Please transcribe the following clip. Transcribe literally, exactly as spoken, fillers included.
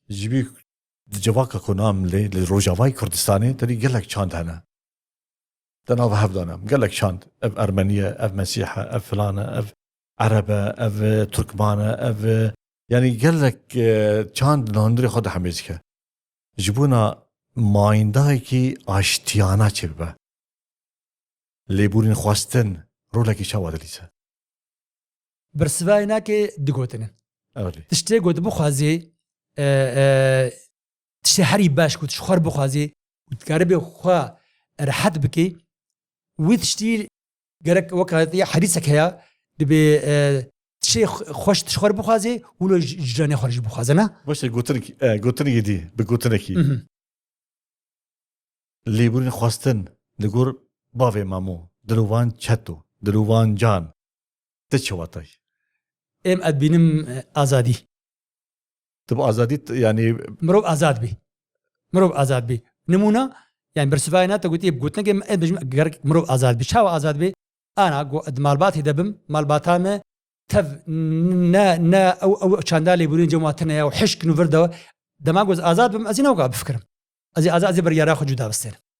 Ji bî di civaka ku nam lê, li Rojavayê Kurdistanê, te dî gelek çand hene. Te nav hev dane. Gelek çand. Ev Ermenî ye, ev Mesîh e, ev filan e, ev Ereb e, ev, e, Turkman e, ev, e, yanî gelek, e, çand li hundirê xwe de hemêz dike. Ji bona mayîndayekî aştiyana çêbibe. Lêborîn xwestin rolekî çawa dilîze? Bersivayê nake du gotin in. Erê. Tiştê ku tu bixwazî, e, e, tiştê herî baş ku tu ji xwe bixwazî û dikaribê xwe rehet bikî, wî tiştî gerek weke ya hedîsek heye, dibê, e, tiştê xweş tu ji xwe bixwazî, wilo ji, ji jiranê xwe jî bixwaze, ne? Baş e, gotinek-, e, gotinekî dî, bi gotinekî. Mhm. Lêborîn xwestin li gor bavê Memo, dilovan Çeto, dilovan Can, ti çi watay? Em ez dibînim, e, azadî. Tu bi azadî t-, yanî Mirov azad bî. Mirov azad bî. Nimûna, yanî bersivayê ne te gotiye bi gotinekê em bêjim gerek mirov azad bî. Çawa azad bî? Ana ku di malbatê de bim, malbata me tev n-, ne, ne ew, ew çanda lêborîn cem wa tine ya û hişk nû vir de. Dema ku ez azad bim, ez ê ne weka bifikirim. Ez ê azad, ez ê biryara xwe cuda bistênim.